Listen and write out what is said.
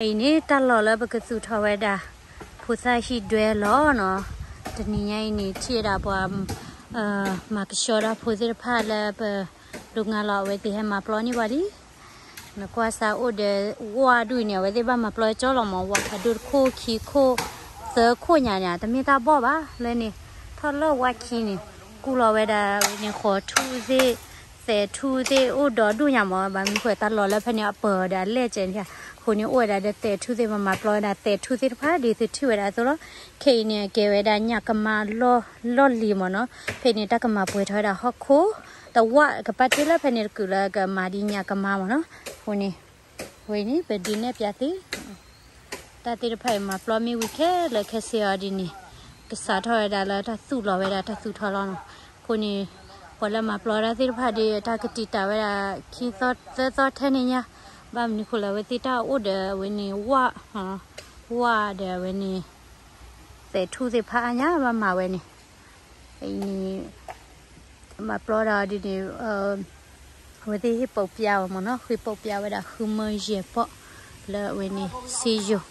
အံၤန့ၣ် တၢ်လီၢ်လၢပကသူၣ်ထီၣ်ဝဲဒၣ် ဖိသၣ်ဟံၣ်ဒွဲလီၤနီၤ. တနံၤညါအံၤန့ၣ် ထံၣ်ဝဲဒၣ်ပှၤ မၤကဆှီတၢ်ဖိသ့ၣ်တဖၣ်လၢပ ဒိးငါလီၤ အဝဲသ့ၣ်ဟဲမၤပျီန့ၢ်ပှၤလံ. နကွၢ်စၢ်အိၣ်ဒီး ဝၣ်ဒူၣ်န့ၣ် အဝဲသ့ၣ်ဘၣ်မၤပျီကၠီလီၤမး, ဝၣ်ဖးဒိၣ်တခိၣ်ခံခိၣ် သၢခိၣ်ညါန့ၣ် တမ့ၢ်တၢ်ဘီၣ်ဘၣ်လၢန့ၣ်, ထီၣ်လၢဝၣ်ခံန့ၣ် ကူၣ်လီၤဝဲဒၣ်ဝဲန့ၣ် ဃီၤထူၣ်သ့ၣ် သဲးထူၣ်သ့ၣ် အိၣ်ဒီးဒူၣ်ညါမး, ဘၣ်မနုၤဃိတၢ်လီၢ်လၢဖဲန့ၣ်အပၢၤဒီးအလဲၢ်ကဲန့ၣ်, အဃိန့ၣ်အိၣ်ဝဲဒၣ်ဒီးသဲးထူၣ်သ့ၣ် ပမၤပျီဝဲဒၣ်သဲးထူၣ်သ့ၣ်တဖၣ် ဒ်သုထံၣ်ဝဲဒၣ်အသိးလီၤ. ခဲအံၤန့ၣ် အကဲဝဲဒၣ်ညၣ်ကမါလီၢ်လံၤမးနီၤ. ဖဲန့ၣ် တၢ်ကမၤပှဲၤထီၣ်ဝဲဒၣ်ဟီၣ်ခိၣ် တဝၣ်ကပာ်တ့ၢ်လၢဖဲန့ၣ်တကုာ်လၢကမၤဒ်ညၣ်ကမါမးနီၤ. အဃိန့ၣ် ဝဲန့ၣ် ပဒုးနဲၣ်ပျးသ့ တၢ်သ့ၣ်တဖၣ်အံၤ မၤပျီမ့ၢ်ဝံၤခဲလၢာ်ခဲဆ့အီၤဒ်န့ၣ် ကစးထီၣ်ဝဲဒၣ်လၢတၢ်သူၣ်လီၤဝဲဒၣ်တၢ်သူၣ်ထီလီၤနီၤ. အဃိန့ၣ် ပှၤလၢမၤပျီတၢ်သ့ၣ်တဖၣ်ဒီး တၢ်ကတံာ်တာ်ဝဲဒၣ် ခံသီသၢသီထဲန့ၣ်ညါ, ဘၣ်မနုၤဃိလၢအဝဲသ့ၣ်တၢ်အိၣ်ဒီးအဝဲန့ၣ် ဝၣ်, ဝၣ်ဒီးအဝဲန့ၣ် သဲးထူၣ်သ့ၣ်တဖၣ်အါညါ ဘၣ်မၤဝဲန့ၣ် အံၤန့ၣ် မၤပျီဒၣ်ဒ်န့ၣ် အဝဲသ့ၣ်ဟ့ၣ်ပိာ်ပျါဝဲမးနီၤ, ဟ့ၣ်ပိာ်ပျါဝဲဒၣ်ဃုမၢယဲၢ်ပီၣ် လၢအဝဲန့ၣ် စ့ယိၤ